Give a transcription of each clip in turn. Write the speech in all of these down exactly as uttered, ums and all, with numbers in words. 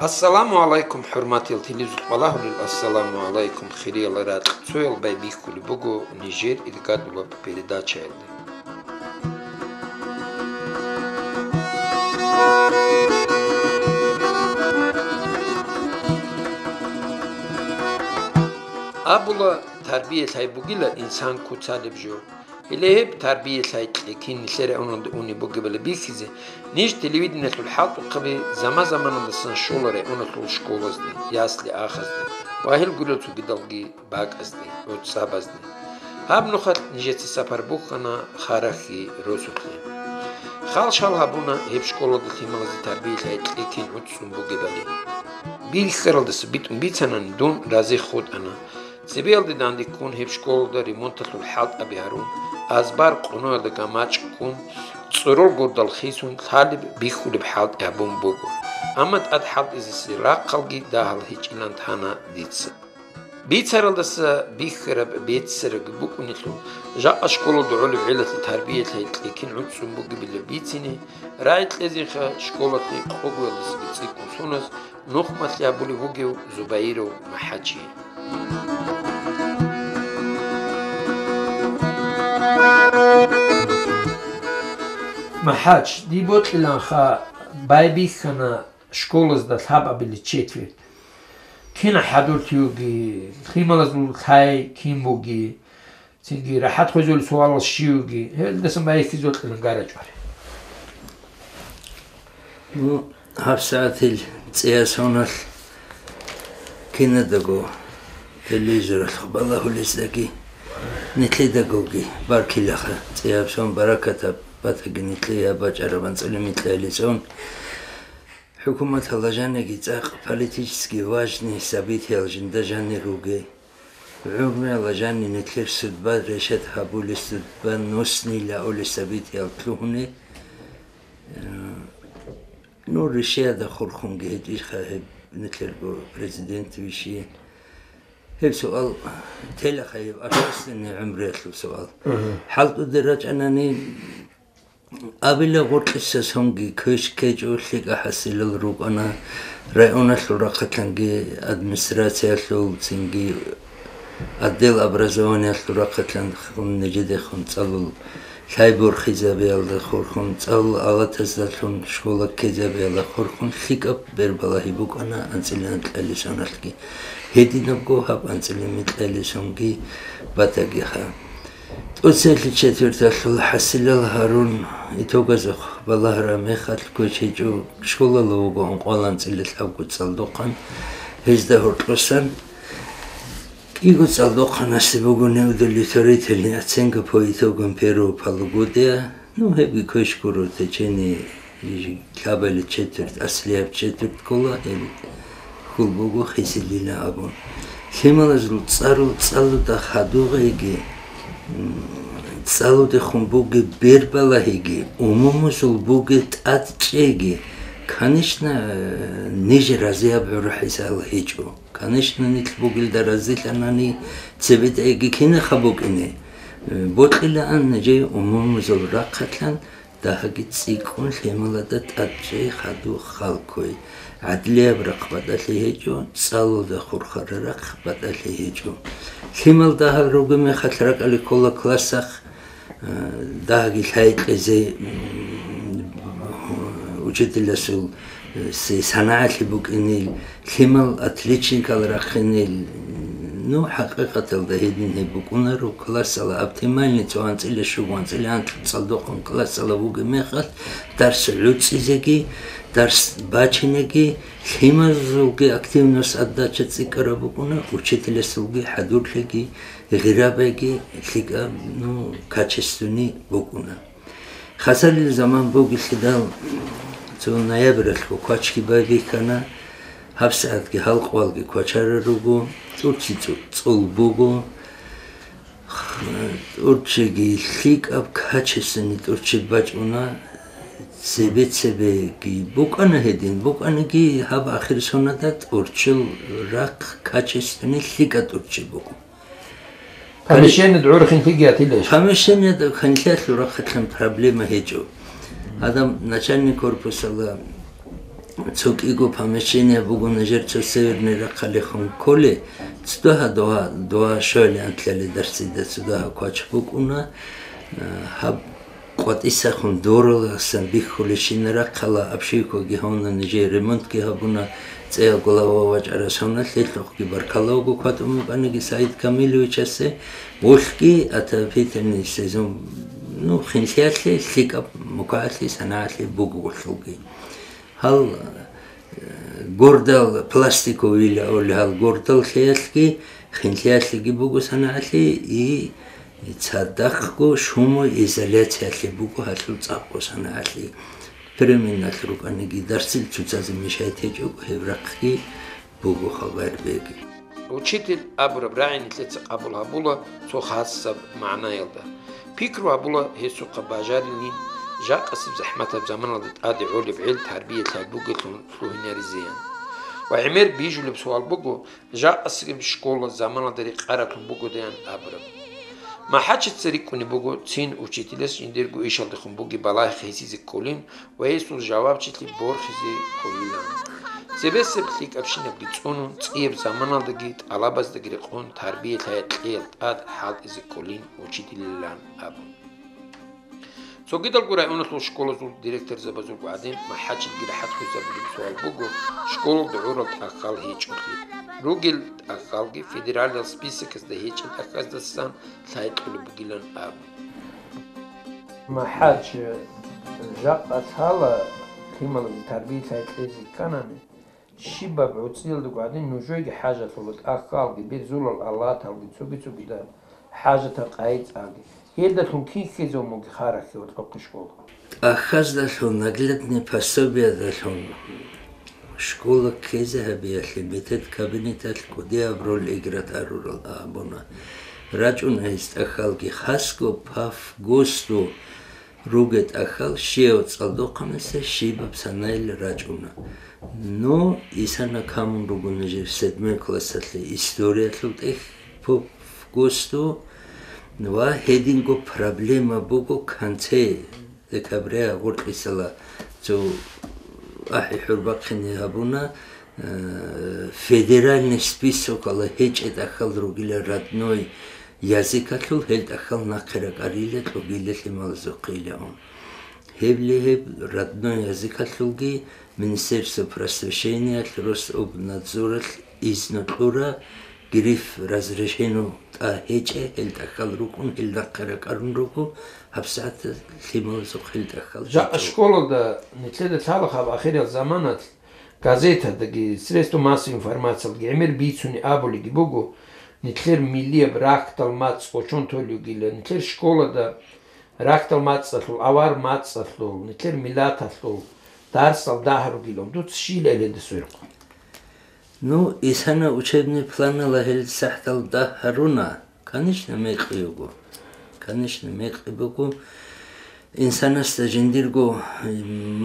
Ассаламу гӀалайкум, хӀурматиял телевизор балагьулел, ассаламу гӀалайкум, хириял ракь. Цоял байбихьулеб буго нижер иргадулаб передачаялда. Абула, тарбия лъай бугила инсан куцалеб жо. Гьеле гьеб тарбия лъай кьекин нилъер районалда унеб бугебали бихьизе, ниж телевидениялъул хӀалтӀухъаби заман-заманалдасан щола районалъул школазде, ясли-ахазде ва гьел гурел цогидалги бакӀазде, гӀуцӀабазде. Гьаб нухалъ нижеца сапар бухьана Харахьи росулъе. Хал-шал гьабуна гьеб школалда лъималазе тарбия лъай кьекин гӀуцӀцӀун бугебали. Бихьаралдаса битӀун бицанани дун рази хутӀана. Цебеялде дандеккун гьеб школалда ремонталъул хӀалтӀаби гьарун, азбар къунуялда гамачӀ ккун, цӀорол гордал хисун лъалеб бихьулеб хӀалтӀи гьабун буго. Амма тӀад хӀалтӀизеси рахъалги дагьал гьечӀилан тана дица. Бицаралдаса бихьараб беццараги букӀунелъул, жакъа школалда гӀолеб гӀелалъе тарбия лъай кьекин гӀуцӀцӀун бугебилан бицине, рагӀи кьезеха школалъе къогоялдасаги цӀикӀкӀун соназ, нухмалъи гьабулев вугев Зубаиров МахӀачи. МахӀач, дие бокьиланха, байбихьана школазда лъабабилеб четверть. Кин хӀадурлъи вуги, лъималазул лъай кин буги, цинги рахӀат хвезул суалал щивги, гьелдасан байихьизе бокьилан гарачӀвари. Ну, гьабсагӀатил цӀиясуналъ кинадаго телевизоралъ балагьулездаги, нилъедагоги баркилаха, цӀияб сон баракатаб батаги нилъее гьаб бачӀараб анцӀила микьалъе сон. ХӀукуматалда жаниги цӀакъ политически важный событиял жинда жанир ругей. ГӀумруялда жанир нилъер судьба решать гьабулеб, судьба нуснила абулеб событиял лъугьуней. Э, ну, ришиялда хурхунги гьечӀищха гьеб нилъерго президент виши? Гьеб суал телаха, гьеб общественный гӀумруялъул суал. Мгм. ХӀалтӀуде рачӀанани, абила гъоркьиса сонги квеш ккечӀо, лъикӀа хӀасилал рукӀана, районалъул рахъалъанги администрациялъул, цинги отдел образованиялъул рахъалъан нижедехун цӀалул лъай борхизабиялда хурхун, цӀалул алатаздалъун школа ккезабиялда хурхун лъикӀаб бербалагьи букӀана анцӀила микьалъе соналъги. Гьединабго гьаб анцӀила микьалъе сонги батагиха. ТӀоцебесеб четверталъул хӀасилал гьарун, итогазухъ балагьараб мехалъ квеш гьечӀо, школалда вуго ункъоялда анцӀила лъабго цӀалдохъан, гьезда гьоркьосан кӀиго цӀалдохъанасе буго неудовлетворительная оценка по итогам первого полугодия. Ну, гьебги квеш гуро, в течение лъабабилеб четверть, аслияб четверть ккола, гьел хьул буго хисилила абун. Лъималазул цӀарул цӀалуда хадугъейги, м, цӀалудехун бугеб бербалагьиги, умумузул бугеб тӀадчӀейги, конечно, э, ниж разияб гӀурхӀизал гьечӀо. Конечно, нилъ бугелда разилъанани, цебетӀеги кинаха букӀине. Э, бокьилаан нижее умумузул рахъалъан дагьаги цӀикӀкӀун лъималазда тӀадчӀей хадув халкой. ГӀадлияб рахъ батӀалъи гьечӀо, цӀалулда хурхараб рахъ батӀалъи гьечӀо. Лъимал дагьал ругеб мехалъ ракӀалде ккола классахъ, э, дагьаги лъай кьезе, м, учителасул, э, се-, санагӀалъи букӀинел, лъимал отличникал рахъинел. Ну, хӀакъикъаталда гьедин гьеб букӀунаро, классалда оптимальный цо анцӀила щуго, анцӀила анлъго цӀалдохъун классалда вугеб мехалъ, дарс гӀуцӀизеги, дарс бачинеги, лъимазулги активность, отдача цӀикӀкӀараб букӀуна, учителасулги хӀадурлъиги, гъирабиги лъикӀаб, ну, качественный букӀуна. Хасалил заман бугелъидал, цо ноябралъго квачги байбихьана, гьабсагӀатги гьалкъуялги квачарал руго, тӀурччи цӀу-, цӀул буго. ТӀурччиги лъикӀаб, качественный тӀурччи бачӀуна, цебе-цебеги букӀана гьедин, букӀаниги гьаб ахирисонада тӀурччил рахъ качественный лъикӀаб тӀурччи буго. Помещение дӀурхъинлъиги гьатилищ? Помещение да, ханлъиялъул рахъалъан проблема гьечӀо. Адам начальник корпусалда цо кӀиго помещение буго нижер цо северный рахъалихун кколей, цо дагьа дова, дова щоялиан лъалей дарсида цо дагьа квач букӀуна, э, гьаб къватӀисахун доруласан бихьулищина рахъала, обшивкаги гьавна, нижер ремонтги гьабуна, цӀеял глава вачӀарасуна, лъелъухъги баркалавго кватӀун букӀаниги Саид Камиловичасе, волъги отопительный сезон, ну, хинлъиялъе, лъикӀаб мукагӀалъи, санагӀалъи буго волъулги. Гьал, э, гордал, пластиковыйилан абулеб гьал гордал лъеялъги, хинлъиялъеги буго санагӀалъи, и цадахъго шумоизоляциялъе буго гьалъул цӀакъго санагӀалъи. Переменалъ рукӀаниги дарсил цоцазе мешайт гьечӀого, гьеб рахъги буго хабар беги. Учитель абураб рагӀи нилъеца къабул гьабула цо хасаб магӀнаялда. Пикру гьабула гьесухъа бажарилин, жакъасеб захӀматаб заманалда тӀаде гӀолеб гӀел тарбия лъай бугелъун лъугьинаризеян. Ва гӀемер бижулеб суал буго, жакъасеб школа заманалда рекъараблъун бугодаян абураб. МахӀачица рикӀкӀунеб буго цин учителас жиндирго ишалдехун бугеб балагьи хисизе кколин ва гьесул жавабчилъи борхизе кколилан. Цебесеб лъикӀабщинабги цӀунун, цӀияб заманалдаги тӀалабаздаги рекъон тарбия лъай кьеял тӀад хӀалтӀизе кколин учителилан абун. Цогидалго районалъул школазул директорзабазулго гӀадин, МахӀачилги рахӀат хвезабулеб суал буго, школалда гӀурал тӀахьал гьечӀолъи. Ругел тӀахьалги федералиял списокасда гьечӀел тӀахьаздасан лъай кьолеб бугилан абун. МахӀач, жакъа лъала лъималазе тарбия лъай кьезе кканани, щибаб гӀуцӀиялдаго гӀадин нужееги хӀажалъула, тӀахьалги, берзулал алаталги, цоги-цогидал хӀажатал къайи цӀалги. Гьелдалъун кин хьезе муги харахье ва кьохъе школа. ТӀахьаздалъун, наглядный пособиядалъун школа ккезе гьабиялъе метод кабинеталъ кӀудияб роль играть гьарурал абуна. РачӀуна гьез тӀахьалги хасго паф ГОСТу ругел тӀахьал щияв цӀалдохъанасе щибаб санаил рачӀуна. Ну, исана камун руго нижер седьмой классалъе историялъул тӀехь пу-, ГОСТу ва гьединго проблема буго канлъи декабря гъоркьисала цо ахӀи-хӀурбахъине гьабуна, э, федеральный списокалда гьечӀеб тӀахьал ругила родной языкалъул, гьел тӀахьал нахъе ракӀарила кьогила лъималазухъила ун. Гьебли гьеб родной языкалъулги Министерство просвещениялъ, Рособнадзоралъ изну кьура, гриф разрешено тӀа гьечӀеб, гьел тӀахьал рукӀун, гьел нахъе ракӀарун руго, гьабсагӀат лъималазухъ гьел тӀахьал Жакъа гьечӀо. Школалда нилъеда лъала гьаб ахирал заманалъ газетадаги, средства массовой информациялдаги гӀемер бицунеб абулебги буго, нилъер миллияб рахьдал мацӀ кӀочон толев вугила, нилъер школада рахьдал мацӀалъул, авар мацӀалъул, нилъер миллаталъул дарсал дагь ругилан. Дуца щиб гьелда сверухъ? Ну, исана учебный планала гьел сахӀдал дагь гьаруна. Конечно, мекъи буго. Конечно, мекъи буго. Инсанасда жиндирго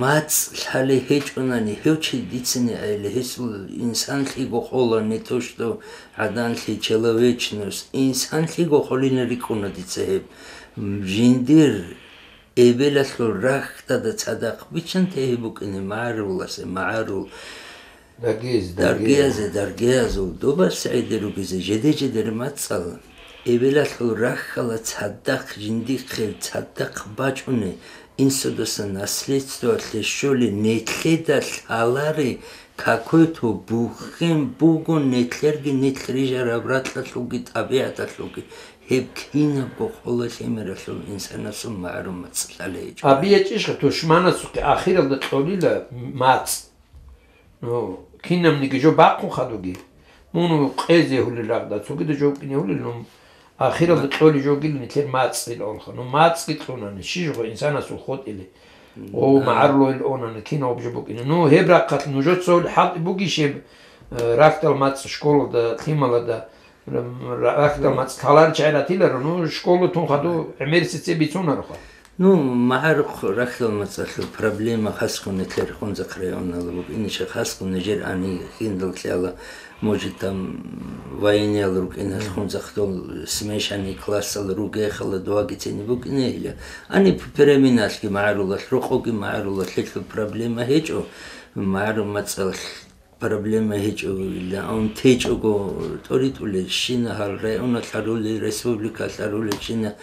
мацӀ лъалей гьечӀонани, гьев чи дицине айла, гьесул инсанлъиго хола, не то что гӀаданлъи, человечность, инсанлъиго холина рикӀкӀуна дица гьеб. Жиндир эбелалъул рахьдада цадахъ биччанте гьеб букӀине магӀаруласе магӀарул. Даргиязе, даргиязе. Даргиязе, даргиязул доба сагӀиде ругезе, жеде-жедер мацӀал, эбелалъул рахьала цадахъ жиндихъе, цадахъ бачӀуне, инсудаса наследствоялъе щоле, нилъеда лъаларе, какой-то бухӀен буго нилъерги нилъ рижараб ракьалъулги тӀабигӀаталъулги, гьеб кинабго хола лъимералъул инсанасул магӀарул мацӀ лъалей гьечӀо. АбиячӀищха тушманасухъе ахиралда кьолила мацӀ? Ну, кинабниги жо бахъун хадуги. Мун къезе гьулел рагъда, цогида жо букӀине гьулел, ну, ахиралда кьолей жогилин нилъер мацӀил онха. Ну, мацӀги кьунани, щиж гъо инсанасул хутӀили. О, магӀарулойил онани, кинаб жо букӀине. Ну, гьеб рахъалъ нужеца гьулел хӀалтӀи бугищ гьеб, э, рахьдал мацӀ школалда, лъималада, ра-, ра-, рахьдал мацӀ лъаларел чагӀи ратиларо, ну, школа тун хаду гӀемерисеце бицунароха. Ну, магӀарухъ рахьдал мацӀалъул проблема хасго нилъер Хунзахъ районала букӀине, ша хасго нижер гьанив гьиндал лъала, может, там военныйял рукӀиналъ Хунзахъ дол смешанный классал ругехала дугьаги цӀине букӀинейила. Гьаниб переменалъги магӀарулалъ, рокъоги магӀарулалъ лъелъул проблема гьечӀо. МагӀарул мацӀалъ проблема гьечӀого ила, ан течӀого тӀоритӀулел щина гьал районалъ гьарулел, республикалъ гьарулел щина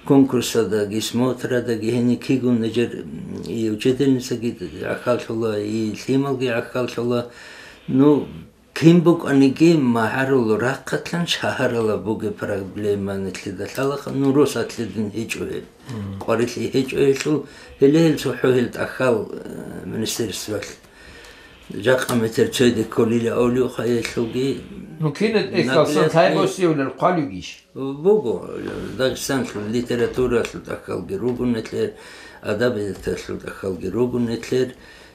конкурсадаги, смотрадаги гьениб кигун нижер, и учительницаги гӀахьаллъула, и лъималги гӀахьаллъула. Ну, кин букӀаниги, магӀарул рахъалъан шагьаралда бугеб проблема нилъеда лъалаха, ну, росатлъидин гьечӀо гьеб. Къварилъи гьечӀо гьелъул, гьеле гьел цохӀо гьел тӀахьал, э, министерствоялъ. Жакъа метер цойде кколила авлиухъа гьелъулги. Ну, кинаб тӀехьалсан наглядный лъай босиявулел хъвалевгищ? Буго, Дагъистанлъул литературалъул тӀахьалги руго нилъер, адабияталъул тӀахьалги руго нилъер,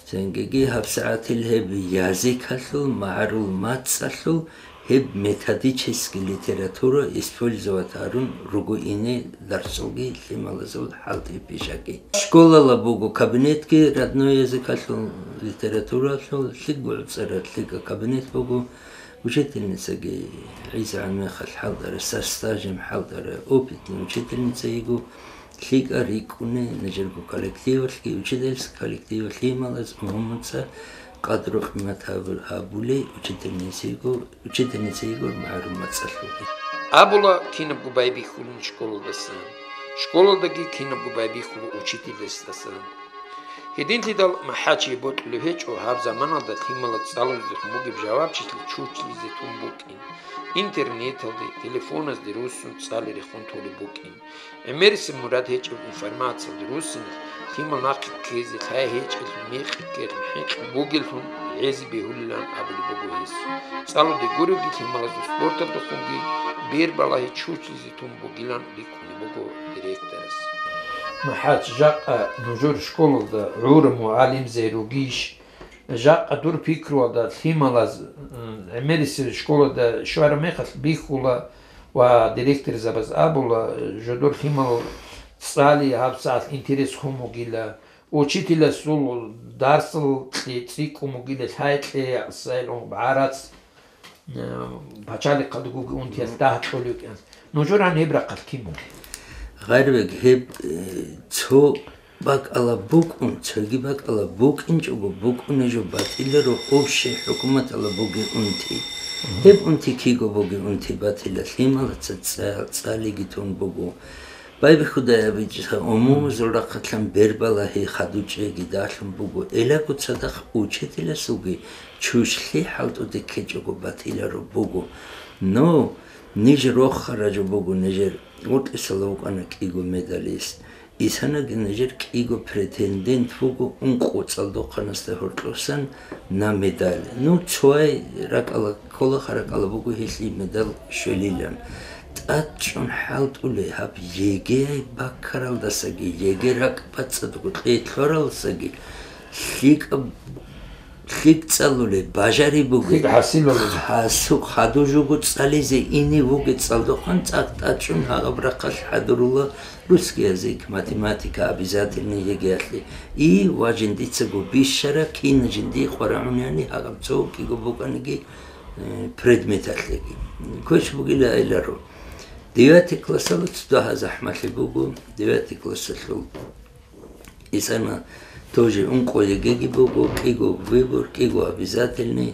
цинги гьабсагӀатил гьеб язикалъул, магӀарул мацӀалъул гьеб методический литература использовать гьарун руго ине дарсулги лъималазул хӀалтӀи пишаги. Школала буго кабинетги родной языкалъул, литературалъул, лъикӀго гӀуцӀараб лъикӀаб кабинет буго. Учительницаги гӀиса гӀан мехалъ хӀалтӀараб, со стажем хӀалтӀараб, опытный учительница йиго. ЛъикӀа рикӀкӀуна нижерго коллективалъги, учительский коллективалъ лъималаз умумуца къадру-къимат гьаб-, гьабулей учительница йиго, учительница йиго магӀарул мацӀалъулги. Абула, кинабго байбихьулин школалдасан, школалдаги кинабго байбихьула учительасдасан. Гьединлъидал МахӀачие бокьулеб гьечӀо гьаб заманалда лъималаз цӀалулезехун бугеб жавабчилъи чучлъизе тун букӀин, интернеталде, телефоназде руссун цӀали рехун толеб букӀин. ГӀемерисеб мурад гьечӀеб информациялде руссиналъ лъимал нахъе ккезе, лъай гьечӀелъул, мекъи ккелъул, хӀинкъи бугеллъун гӀезе бегьулилан абулеб буго гьес. ЦӀалуде гуребги лъималазул спорталдехунги бербалагьи чучлъизе тун бугилан рикӀкӀунеб буго директорас. МахӀач, жакъа нужер школалда гӀураб мугӀалимзаби ругищ? Жакъа дур пикруялда лъималаз, м, гӀемерисел школада щвараб мехалъ бихьула ва директорзабаз абула, жодор лъимал цӀали гьабсагӀат интерес хун бугила, учителасул дарсал кьи цӀикӀкӀун бугила, лъай кье, сайил гӀарац, э, пачалихъалдугоги унтиялъ дагь кьолев кӀанц. Нужер гьаниб рахъалъ кин бугеб? Гъайрбек, гьеб, э, цо бакӀалаб букӀун, цоги бакӀалаб букӀинчӀого букӀунеб жо батиларо общий хӀукуматалаб бугеб унти. Гьеб унти киго бугеб унти батила, лъималаца цӀа-, цӀалиги тун буго. Байбихьудай абичӀоха, умумузул рахъалъан бербалагьи хадучӀеги далъун буго, элаго цадахъ учителасулги чучлъи хӀалтӀуде ккечӀого батиларо буго. Ну, ниж рохараб жо буго, нижер гъоркьисала вукӀана кӀиго медалист. Исанаги нижер кӀиго претендент вуго ункъо цӀалдохъанасда гьоркьосан на медаль. Ну, цояй ракӀала, кколаха ракӀала буго гьелъие медаль щвелилан. ТӀадчӀун хӀалтӀулей гьаб ЕГЭ-яй баккаралдасаги, ЕГЭ ракӀбацӀцӀадго кьей лъоралдасаги лъикӀаб ЛъикӀ цӀалулеб, бажари бугеб. ЛъикӀ хӀасилулеб. Хасу-, хадур жуго цӀализе ине вугеб цӀалдохъан цӀакъ тӀадчӀун гьагъаб рахъалъ хӀадурула русский язык, математика, обязательный ЕГЭ-ялъе. И ва жиндицаго бищараб, кин жиндие къварагӀунани гьагъаб цо кӀиго букӀаниги, э, предметалъеги. Квеш бугила гӀеларо. Девятый классалда цо дагьа захӀмалъи буго, девятый классалъул. Исана тоже ункъо ЕГЭ-ги буго, кӀиго выбор, кӀиго обязательный.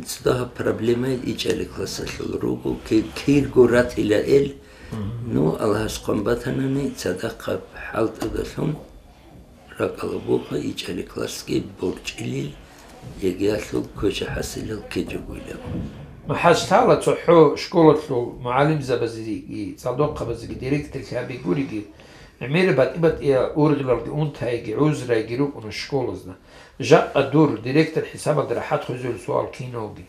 Цо дагьаб проблема ичӀали классалъул руго, ки-, кирго ратила эл. Мгм. Ну, Аллагьас хъван батанани, цадахъаб хӀалтӀудалъун ракӀалабуха ичӀали классги борчӀилил. ЕГЭ-ялъул квеша хӀасилал ккечӀогойилан. МахӀач, лъала цохӀо школалъул мугӀалимзабазеги, цӀалдохъабазеги, директорлъи гьаби гуриги, гӀемераб батӀи-батӀиял ургъелалги унтайги, гӀузрайги рукӀуна школазда. Жакъа дур директор хӀисабалда рахӀат хвезулеб суал киналги.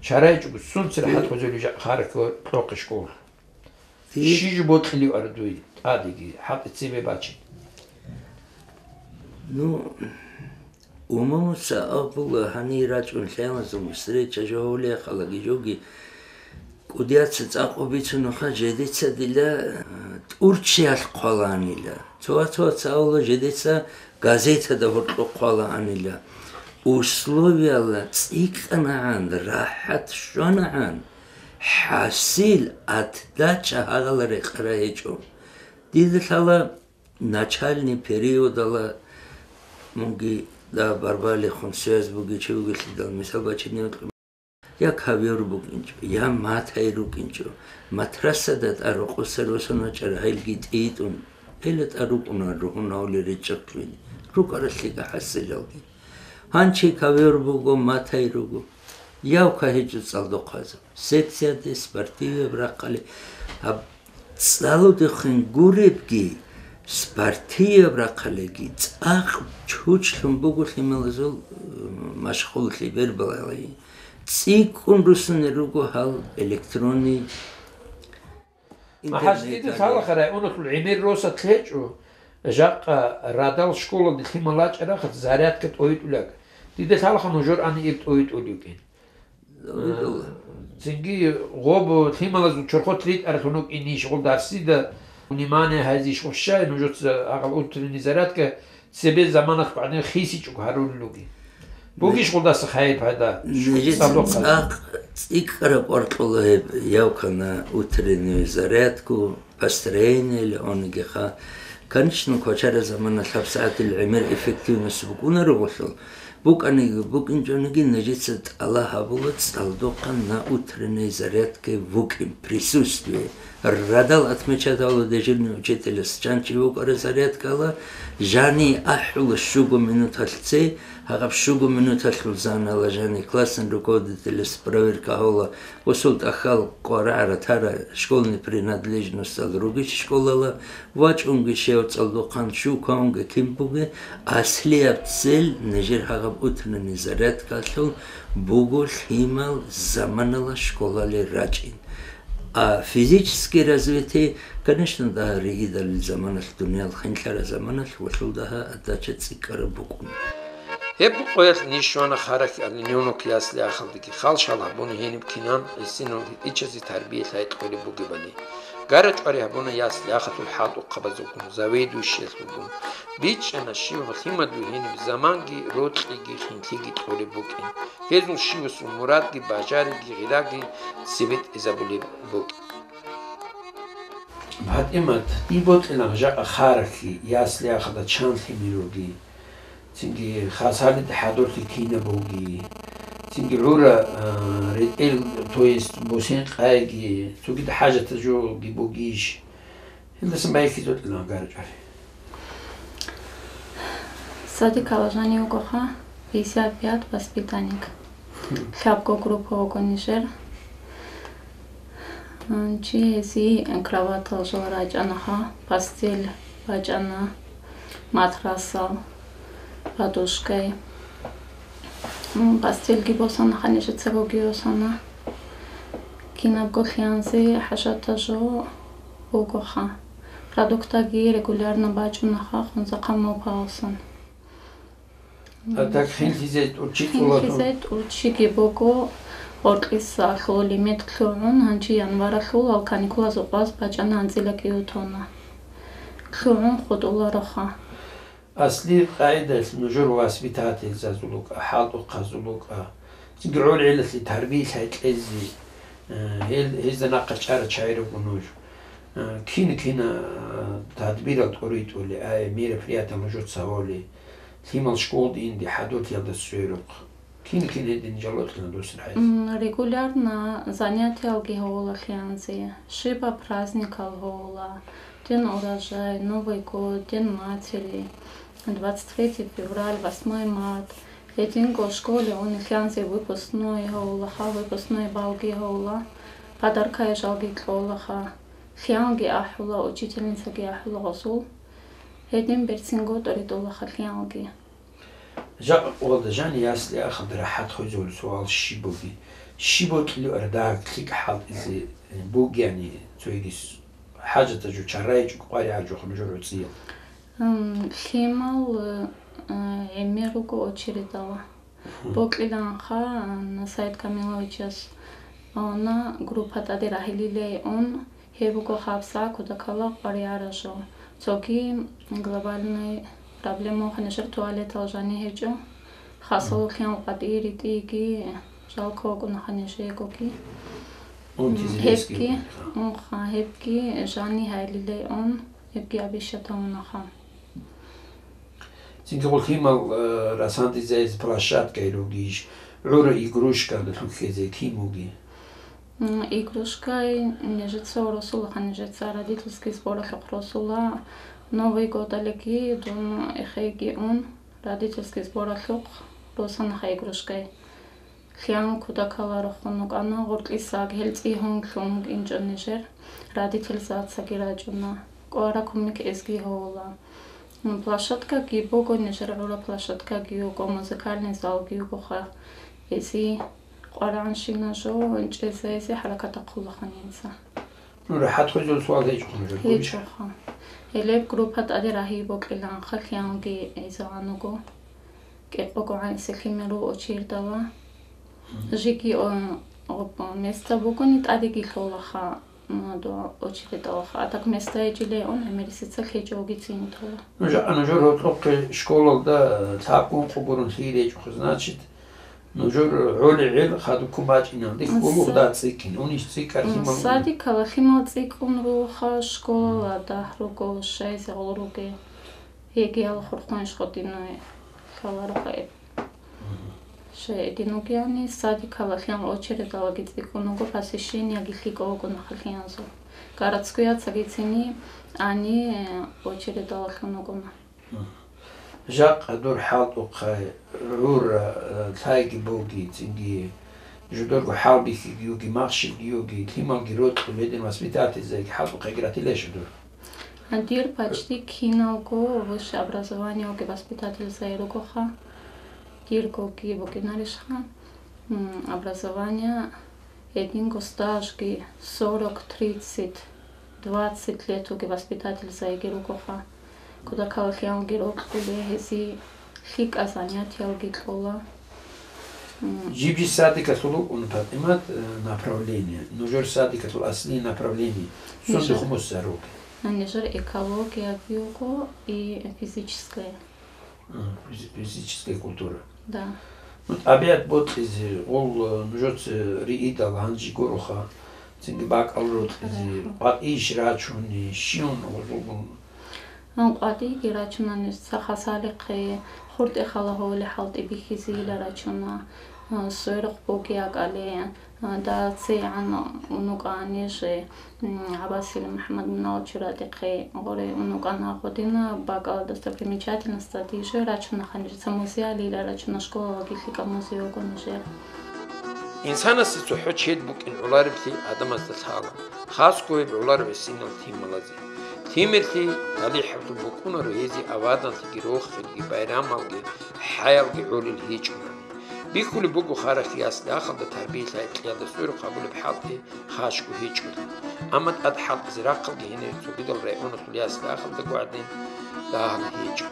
ЧарайчӀого сунца рахӀат хвезулеб жакъа харак кьокъе школа? Щиб жо бокьилев ара дуе тӀадеги, хӀалтӀи цебе бачин? Ну, умумуца абула, гьанир рачӀун лъималазул встреча жо гьавулеяхъалаги жоги, кӀудияца цӀакъ бицунухъа жедица дила, э, ТӀурчиялъ хъвалаанила. Цо-цо цаула жедица газетада гьоркьоб хъвалаанила. Условияла цӀикӀкӀанагӀан, рахӀат щванагӀан, хӀасил, отдача гьагъала рекъарай гьечӀо. Дида лъала начальный периодала мунги Да, барбалихун связь бугев чи вугелъидал мисал бачине вукьун. Я ковёр букӀинчӀо, я матай рукӀинчӀо. Матрасада тӀа рокъоса росун вачӀара, гьелги тӀитӀун. Гьела тӀа рукӀуна ругьунавли речӀахълъуни. РукӀаралъига хӀасилалги. Гьанчи ковёр буго, матай руго. Явка гьечӀо цӀалдохъазаб. Секцияде спортивияб рахъали гьаб цӀалудехъин гуребги, спортивияб рахъалиги цӀакъ чучлъун буго лъималазул, э, машгъуллъи бербалали. ЦӀикӀкӀун руссунел руго гьал электронный МахӀаждида интернеталде. Лъалаха районалъул гӀемер росат лъечӀо, жакъа радал школалде лъимал вачӀарахъ зарядка тӀойитӀулаг. Дида лъалаха нужер ани ир тӀойитӀулев вукӀин. Цинги гъоб лъималазул чорхот ритӀаралъун вукӀин иш гъол дарсида внимание гьайзе иш гъущай, нужеца гьагъал утренний зарядка цебе заманалъ гӀадин хисичӀого гьарулел ругин. Бугищ гъолдаса хайир пайда? Нижеца цӀакъ цӀикӀкӀараб къваркьула гьеб явка на утреннюю зарядку, построение или ониги ха. Конечно, квачара заманалъ гьабсагӀатил гӀемер эффективность букӀунаро гъолъул. БукӀаниги, букӀинчӀониги нижеца тӀала гьабула цӀалдохъан на утренней зарядке вукӀин, присутствие. Радал отмечать гьавула дежурный учителас, чан чи вукӀара зарядкала, жани ахӀула щуго минуталъ цей, гьагъаб щуго минуталъул занала жани классный руководителас проверка гьавула, гъусул тӀахьал къварагӀара тара школьный принадлежностал ругищ школала, вачӀунги щев цӀалдохъан, щукаунги кин бугеб, аслияб цель нижер гьагъаб утренний зарядкалъул буго лъимал заманала школале рачӀин. А физический развитие, конечно, дагьа ригидалил заманалъ, дуниял хинлъараб заманалъ гъолъул дагьа отдача цӀикӀкӀараб букӀун. Гьеб къоялъ ниж щвана Харахьалде, Нюнок ясли-ахалдеги, халщал гьабуна гьениб кинан гӀисинал гьитӀинчазе тарбия лъай кьолеб бугебали. ГарачӀвари гьабуна ясли-ахалъул хӀалтӀухъабазулгун, заведующиялъулгун. БичӀчӀана щив лъимадуе гьениб заманги, рокьиги, хинлъиги кьолеб букӀин. Гьезул щивасул мурадги, бажариги, гъираги цебетӀезабулеб букӀин. ПатӀимат, дие бокьилан жакъа Харахье, ясли-ахалда чан лъимер ругин, цинги хасалида хӀадурлъи кинаб бугин, цинги гӀура, а, ретӀел, то есть бусен къайги, цогидал хӀажатал жоги бугищ? Гьелдасан байхьизе бокьилан, гарачӀвари. Садикалда жанив вугоха пятьдесят пять воспитанник. Лъабго группа вуго нижер. Чи гьезие кроватал жал рачӀанаха, постель бачӀана, матрасал, подушкай. М, постельги босана, ханижецаго гиосана. Кинабго лъиянзе хӀажатаб жо бугоха. Продуктаги регулярно бачӀунаха, хунзахъа мопалсан. А так хинлъизе тӀурччи кьола тун? Хинлъизе тӀурччиги буго, гъоркьиса лъугьуна лимит лъугӀун, гьанже январалъул гьал каникулазул къваз бачӀана анцӀила кӀиутона. ЛъугӀун хутӀулароха. Аслияб къагӀидалъ нужер воспитательзазул рукӀа, хӀалтӀухъазул рукӀа, цинги гӀолгӀилалъе тарбиялъе кьезе, э, гьел, гьезда нахъа чӀарал чагӀи руго нуж. Э, кин-кин, э, тадбирал тӀоритӀули, ай, мероприятиял нужеца гьавули, лъимал школде инде хӀадурлъиялда сверухъ. Кин-кин гьедин жал бокьилан досул хӀайз? М, регулярно занятиялги гьавула лъиянзе, щибаб праздникал гьавула, День урожая, Новый год, День матери, двадцать третье февраль, восьмое март. Гьединго школе ун лъиянзе выпускной гьавулаха, выпускной балги гьавула, подаркаял жалги кьолаха, лъиялги ахӀула, учительницаги ахӀула гъосул. Гьедин берцинго тӀоритӀулаха лъиялги. Жакъа къоялда жани ясли-ахалда рахӀат хвезавулеб суал щиб бугеб? Щиб бокьиларо дагь лъикӀ хӀалтӀизе бугебани, цоги с-, хӀажатаб жо чарайчӀого къваригӀараб жоха нужер гӀуцӀиял? М, лъимал, э, гӀемер руго очередала. Мгм. Бокьиланха, м, Саид Камиловичас гьавна группа тӀаде рагьилилай ун, Гьеб буго гьабсагӀат кутакалда къваригӀараб жо. Цоги глобальный проблема вуха нижер туалетал жани гьечӀо. Хасало лъимал къватӀие ритӀиги жалко вукӀунаха нижегоги. Унти М, зилесги гьебги, вукӀунаха. Унха, гьебги жани гьайилилай ун, гьебги обещать гьавунаха. Цинги гъулъимал, э, расандизайзе площадкай ругищ, гӀура игрушкаялда лъухьезе кин буги? М, игрушкай нижеца росулаха, нижеца родительский сборалъухъ росула, Новый годалиги дун эхейги ун, родительский сборалъухъ росанаха игрушкай. Лъиан кудакаларухъун вукӀана, гъоркьисаг гьел цӀигьун лъун вукӀинчӀо нижер, родительзацаги рачӀуна, кӀвара кумек эзги гьавула. М, площадкаги буго, нижер гӀура площадкаги вуго, музыкальный залги вугоха, эзи къваранщина жо чӀезайзе хӀаракат ахъулаха нинца. Ну, рахӀат хвезул суал гьечӀо нужер, гурищ? ГьечӀоха. Гьелеб группа тӀаде рагьи бокьиланха, лъиянги изагьаного. КӀикъого гӀанасеб лъимер руго очередала. Мгм. Жеги, о, о, места бугони тӀадеги лъолаха, м, дова очередалаха. А так места гьечӀилайун, гӀемерисеца лъечӀогицин тола. Нуж-, нужер гьоркьохъе школалда, э, лъабгун къо гурун лъи речӀухъе, значит, нужер гӀоли гӀел хадубккун бачӀинан, дихъ гулух да цӀикӀкӀин, унищ цӀикӀкӀар лъимал. Садикала лъимал цӀикӀкӀун руха, школала дагь руго, шайзе гъол руге. Гьегиял хурхун иш гъодиной лъаларуха эб. Мгм. Шей эдин вугиани, садикала лъимал очередалаги цӀикӀкӀун вуго, посещениеги лъикӀав вуго нахъа лъиянзул. Городскуяцагицини ани, э, очередалалъун вугона. Жакъа дур хӀалтӀухъай гӀура, э, лъайги буги, цинги жударго хӀалбихьиги юги, махщелги юги, лъималги рокьуледин воспитательзайги хӀалтӀухъайги ратилайищ дур? Дир почти киналго высшее образованиеги воспитательзай ругоха. Диргоги букӀинарищха, м, образование, гьединго стажги сорок, тридцать, двадцать летоги воспитательзайги ругоха. Кудакалалъиялги рокьулей гьезие лъикӀа занятиялги кьола. М. Жиб-жиб садикалъул рукӀун, ПатӀимат, э, направление. Нужер садикалъул аслияб направление сунда хъумусарулги? Нижер экологияги вуго и физическое. А, физи-, физическая культура. Да. Ну, тӀабигӀат бокьизе, гъол, э, нужеца риидал гьанжи гуроха, цинги бакӀал рокьизе, къватӀийищ рачуни, щиван гъозулгун? Гьан къватӀийги рачунани саха салихъе, хуртӀе хала гьоли хӀалтӀи бихьизейила рачуна, а, сверухъ буги акӀале, а, дацигӀан унукъани же, м, ГӀабасил МухӀаммад мунал чурадихъе гъоре унукъана гъодина бакӀал достопримечательностьзаде же рачуна ханжеца музеялила рачуна школалаги лъикӀаб музей вуго нижер. Инсанасе цохӀо чед букӀин гӀолареблъи гӀадамазда лъала, хасго гьеб гӀолар гӀисинал лъималазе. Лъимерлъи талихӀаблъун букӀунаро гьезие аваданлъиги рохелги, байрамалги, хӀаялги гӀолел гьечӀунани. Бихьулеб буго харахъ ясли-ахалда тарбиялъ гӀекъиялда сверухъ гьабулеб хӀалтӀи хашго гьечӀолъи. Амма тӀад хӀалтӀизе рахъалги гьенир цогидал районалъул ясли-ахалдаго гӀадин дагьал гьечӀо.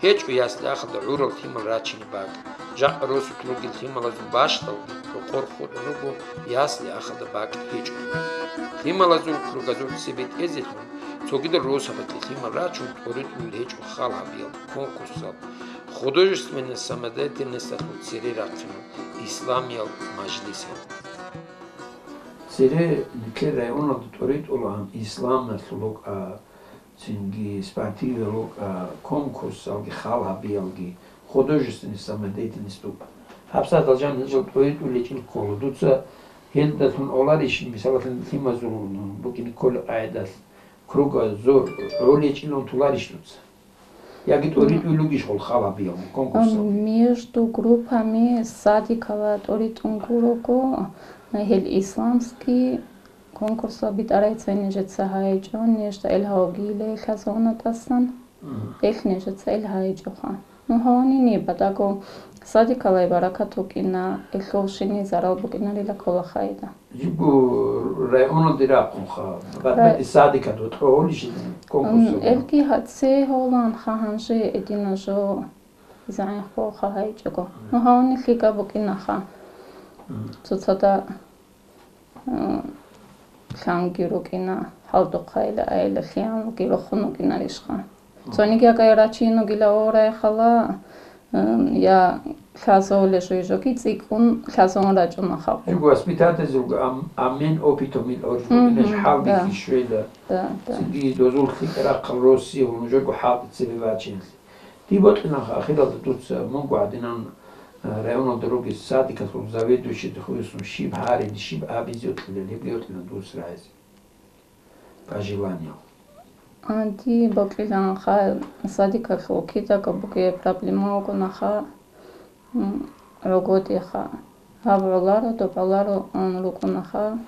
ГьечӀо ясли-ахалда гӀурал лъимал рачине бакӀ. Жакъа росулъ ругел лъималазул бащдалги, рокъор хутӀун руго ясли-ахалда бакӀ гьечӀо. Лъималазул кругазул цебетӀезелъун, цогидал росабалъе лъимал рачун тӀоритӀулел гьечӀо хал гьабиялда, конкурсал, художественный самодеятельносталъул цере рахъинал исламиял мажлисал. Цере нилъер районалда тӀоритӀулаан исламалъул рукӀа, цинги спортивал рукӀа, конкурсалги, хал гьабиялги, художественный самодеятельность рукӀа. ГьабсагӀат алжан гьечӀел тӀоритӀулел гьечӀел ккола. Дуца гьелдалъун оларищ, мисалалъе, лъимазул букӀине кколеб къагӀидалъ, кругозор гӀолечӀилан толарищ дуца? Яги тӀоритӀулел ругищ гъол хал гьабиялги, конкурсалги? Между группами садикала тӀоритӀун гурого, гьел исламский конкурсал битӀарайцайин нижеца гьайичӀо, нижда ил гьавгилей лъазавна тӀасан, Мгм. ил нижеца ил гьайичӀоха. Ну, гьавни ниб батӀаго садикалай баракат вукӀина, илъул щини зарал букӀинарила ккола хайда. Жибго районалде рахъунха, Рай- батӀи садикад ватӀа гьолищ конкурс М, гьабуна? Элги гьа-, цей гьоланха гьанже эдина жо изагӀин хъугьа гьайчӀого. Ну, гьавни лъикӀаб букӀинаха. М. Цоцада, м, лъанги рукӀина, гьалдухъайила айила лъиянги рохун вукӀинарищха. Цониги акӀай рачинугила орай хала, м, я лъазавуле жуй жоги цӀикӀкӀун лъазавун рачӀуна халкъ. Жуго воспитательзулго ам-, амен опытом ил оржуго Мгм, инеш хӀалбихьи да. щвела. Да, да. Цинги дозул лъикӀ рахъал Россия ва нужерго хӀалтӀи цебе бачинлъи. Дие бокьилаанха ахиралда дуца мунго гьадинан, а, районалда ругел садикалъул заведующийда хӀуйсун щиб гьаризе, щиб абизе йокьилан, гьебги йокьилан дуца рагӀизе. По желанию. А, дие бокьилаанха садикалъул кидаго бугеб проблема бугонаха, м, гӀодоха. Гьаб гӀоларо, доб гӀоларо ан рукӀунаха.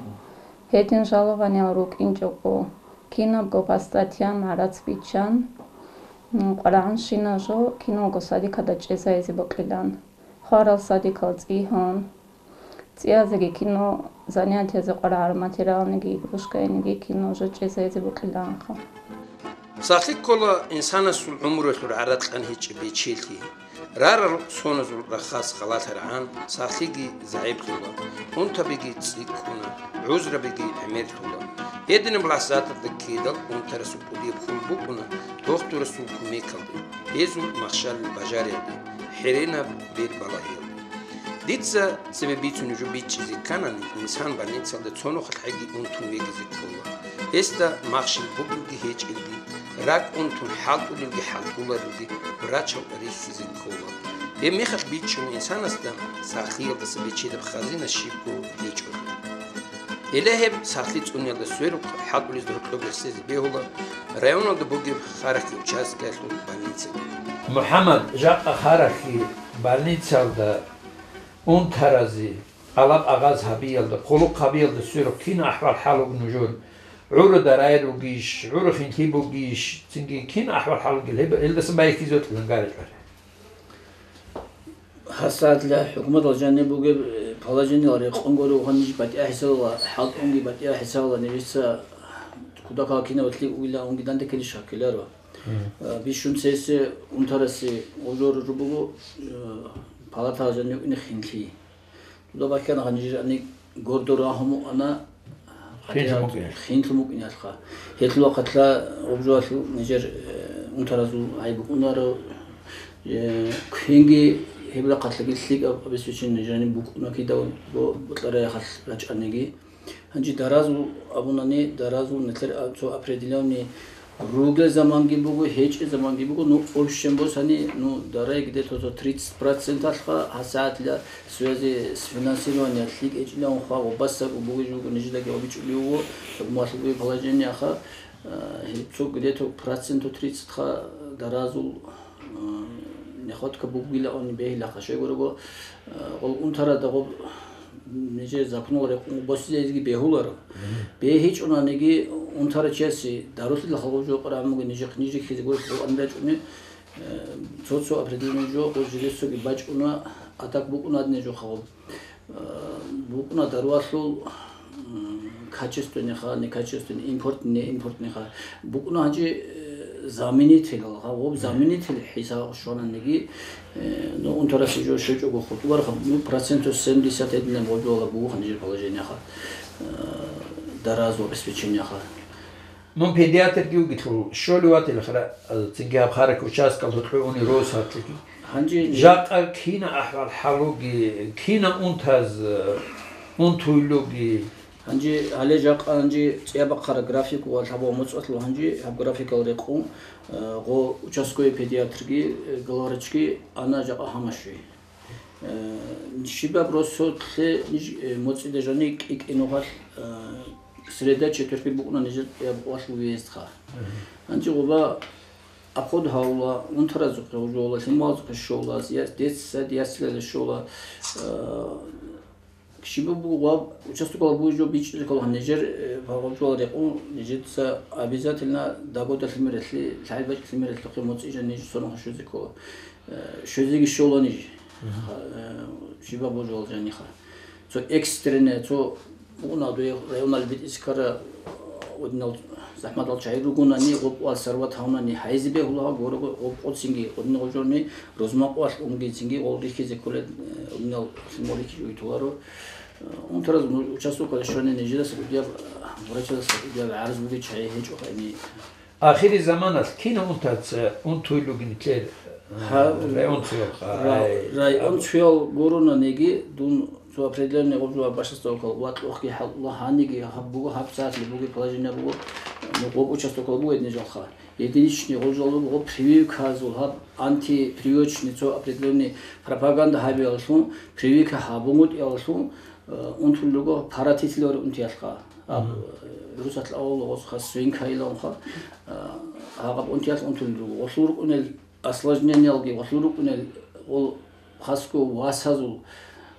Гьедин жалованиял рукӀинчӀого, кинабго по статьям гӀарац биччан, м, къварагӀанщинал жо киналго садикалда чӀезайизе бокьилан. Хварал садикал цӀигьун. ЦӀиязеги кино, занятиязе къварагӀараб материалниги, игрушкаениги кино жо чӀезайизе бокьилаанха. Сахлъи ккола инсанасул гӀумруялъул гӀарац кьан гьечӀеб бечелъи. Рарал соназул рахас халалъарагӀан, сахлъиги загӀиплъула, унтабиги цӀикӀкӀуна, гӀузрабиги гӀемерлъула. Гьединаб лахӀзаталда ккедал унтарасул кӀудияб хьул букӀуна дохтурасул кумекалде, гьезул махщалил бажариялде, хӀеренаб бер балагьиялде. Дица цебе бицунеб жо бичӀчӀизе кканани, инсан больницалда цо нухалъ хӀеги унтун вегизе ккола. Гьесда махщел бугелги гьечӀелги, ракӀ унтун хӀалтӀулелги хӀалтӀуларелги врачал рихьизе ккола. Гьеб мехалъ бичӀчӀун инсанасда сахлъиялдаса бечедаб хазина щибго гьечӀо. Гьеле гьеб сахлъи цӀуниялда сверухъ хӀалтӀулезда гьоркьоб рехсезе бегьула районалда бугеб Харахьги участкаялъул больницаги. МухӀаммад, жакъа Харахьги больницалда унтаразе, гьалаб агъаз гьабиялда, хъулухъ гьабиялда сверухъ кин ахӀвал-хӀал буго нужер? ГӀуруда рай ругищ, гӀурухъинлъи бугищ, цинги кин ахӀвал-хӀал бугел, гьеб, гьелдасан байхьизе йокьилан гьари чӀвари. ГьасаатӀила хӀукуматалъ жаниб бугеб, э, положениялъ рекъон гуро, гьаниб батӀияб хӀисабала, хӀалтӀунги батӀияб хӀисабала, нижеца кутакал кинаб лъикӀ угила унги данде ккелищ гьаккиларо. Мгм. Э, бищун цесе унтарасе гъужор руго, э, палатала жанив инехинлъи. Туда бахьана гьанижер ани гордо рагьун мукӀана, хинлъун мукӀиналъ. Хинлъун мукӀиналъха. Гьелъул вахъатла гъубжуялъул нижер, э, унтаразул гӀайиб букӀунаро, э, квенги гьеб рахъалъаги лъикӀаб обеспечение нижерани букӀуна кидаго бокьараяхъалъ рачӀаниги. Гьанже даразул абунани, даразул нилъер а-, цо определённый ругел заманги буго, гьечӀел заманги буго, ну, общем босани, ну, дарай где-то цо тридцать проценталъха гьасагӀатила в связи с финансированиялъ лъикӀ гьечӀилан хва ва бассаго бугеб жо буго, нижедаги гьабичӀулев вуго, малъугеб положениеха, э, цо где-то проценту тридцатьха даразул, э, нехватка бугилаан бегьилаха. Щайгурего, э, гъол унтарада гъоб нижер законал рекъон босизеги бегьуларо. Мгм. БегьичӀунаниги унтарачиясе дарулъила халгъуб жо къарагӀун буго, нижехъ нижехъизе гурелъул анрачӀуни, э, цо-цо определённый жо гъуз жидесоги бачӀуна, а так букӀуна гьадинаб жо халгъуб. Э, букӀуна даруялъул, м, качественныйха, некачественный, импортный, неимпортныйха. БукӀуна гьанже, э, заменитель, гъаб заменитель хӀисаб щвананиги, э, ну, унтарасе жо щвечӀого хутӀубарха, ну, проценту семьдесят гьединаб гъобилала бугоха нижер положениеха, э, даразул обеспечениеха. Мун педиатрги вугелъул, щолев ватилахъ ра-, цинги гьаб Харахьги участкалда гьоркьов унел росулъги. Гьанже жакъа кина ахӀвал-хӀал буги, кина унтаз, унтуйлуги? Гьанже гьале жакъа гьанже цӀиябахъараб график ва лъабаб моцӀалъул гьанже гьаб графикал рекъун, э, гъо участковый педиатрги, э, главврачги ана жакъа гьамашуй. Э, щибаб росулъе ниж, э, моцӀида жани кӀи-кӀинухъалъ, э, среда, четвергги букӀуна нижер яб-, валъ выездха. Мгм. Гьанже гъоба обход гьавула, унтаразухъе гьужула, лъималазухъе щола, я-, дец-, сад ясилазе щола. Э, щибаб бугеб участокалда бугеб жо бичӀчӀизе ккола нижер, э, гьаб жо рекъун, нижеца обязательно дагода лъимералъе, лъай бачӀ лъимералъухъе моцӀи жани ниж сонухъе щвезе ккола. Э, щвезеги щола ниж. Мгм. Ха-, э, щибаб божула жаниха. Цо экстренное, цо уна дуе районал битӀизе ккара, э, одинал захӀматал чагӀи ругонани, гъоб ва сорвать гьавунани гьайзе бегьула, гъоб, гъоб къоцинги, одинал гъожони розмакъвалъ унгицинги, гъол рихьизе кколеб, э, одинал лъимал рихьизе уйтуларо. Э, унтараз ну, участокалде щвани нижедаса кӀудияб, э, врачадаса кӀудияб гӀарз бугеб чагӀи гьечӀо гьайни. Ахири заманалъ кина унтаца унтуйлугин нилъер, э, Гьа, район цоял, ра-, ай, район аб- цоял гуронаниги, дун цо определённый гъубзу башасдал кал ва кьохги хӀал-, ва гьаниги гьаб буго, гьаб сагӀатли буго, положение буго, э, Ну, гъоб участокал бугедни жалха. Единичный гъол жал буго прививказул гьаб антипрививочный цо определённый пропаганда гьабияллъун, прививка гьабунгутӀияллъун, э, унтулел руго паратитилаври унтиялъха. Гьаб, Мгм. э, русатал авал гъоз хас свинка илаунха, э, гьагъаб унтиялъ унтулел руго. Гъолъул рукӀунел осложнениялги, гъолъул рукӀунел гъол хасго васазул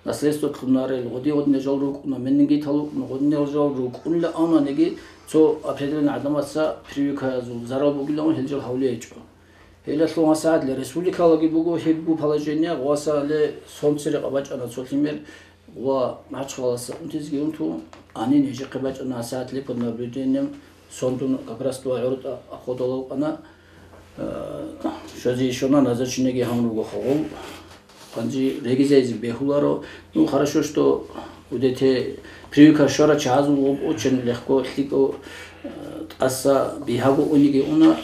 наследство кьунарел, гъоди-гъодинал жал рукӀуна, менингитал рукӀуна, гъодинал жал рукӀунила авнаниги, цо определённый гӀадамаца прививказул зарал бугилан гьел жал гьавли гьечӀо. Гьелалъул гьасаатли республикалаги буго гьебгу положение, гъвасале сонцерекъа бачӀана цо лъимер, ва МахӀачхъаласа унтизги унту, гьанин гьежихъе бачӀана гьасаатли под наблюдением, сондун как раз дуа гӀуртӀа ахъодалав ана, э, щози щона назначениеги гьавун руго хъогъул. Гьанже регизейзе бегьуларо. Ну, хорошо, что удете прививка щора чагьазул гъоб учен легко, лъикӀо, э, тӀаса бигьаго униги уна,